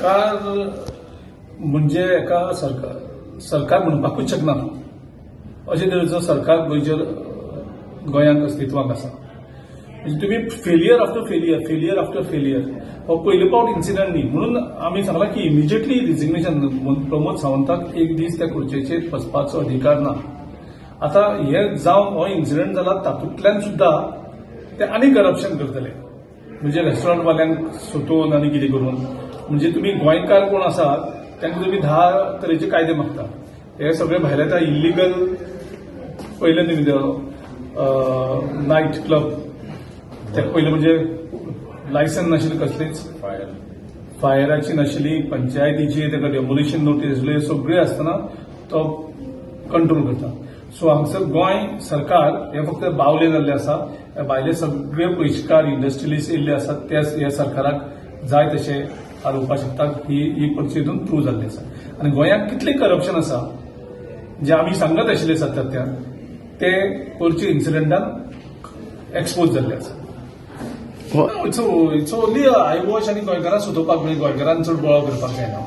सरकार म्हणजे एका सरकार सरकार म्हणपाकूच शकना. अशे तरेचो सरकार गोंयचेर, गोंयांत अस्तित्वाक आसा. म्हणजे तुमी failure after failure, failure after failure. हो पयले पावट इन्सिडंट न्ही. म्हणून आमी सांगलां की इमिजिएटली रिजिग्नेशन. प्रमोद सावंताक एक दीस त्या खुर्चेचेर बसपाचो अधिकार ना. आतां हे जावन हो इन्सिडंट जाला, तातूंतल्यान सुद्दां ते आनी करप्शन करतले, म्हणजे रेस्टॉरंटवाल्यांक सोदून आनी कितें करून. म्हणजे तुमी गोंयकार कोण आसात तांकां तुमी 10 तरेचे कायदे मागता. हे सगळे भायले आतां इल्लिगल पयले तुमी नायट क्लब, ताका पयलें म्हणजे लायसन नाशिल्लें कसलीच, फायराची नाशिल्ली, पंचायतीची, ताका डेमोलिशन नोटीस आसली, सगळें आसतना तो कंट्रोल करता. सो हांगसर गोंय सरकार हे फक्त बावले जाल्ले आसा. हे भायले सगळे पयशेकार इंडस्ट्रियलिस्ट येयल्ले आसात, ते ह्या सरकाराक जाय तशे हालोवपाक शकतात. ही ही परिस्थितीन प्रूव जाल्ली आसा. आनी गोंयांत कितलें करप्शन आसा जे आमी सांगत आशिल्ले सातत्यान, ते पोरचे इन्सिडंटान एक्सपोज जाल्ले आसा. It's only eyewash आनी गोंयकारांक सुदोवपाक, म्हणजे गोंयकारांक चड बळो करपाक जायना.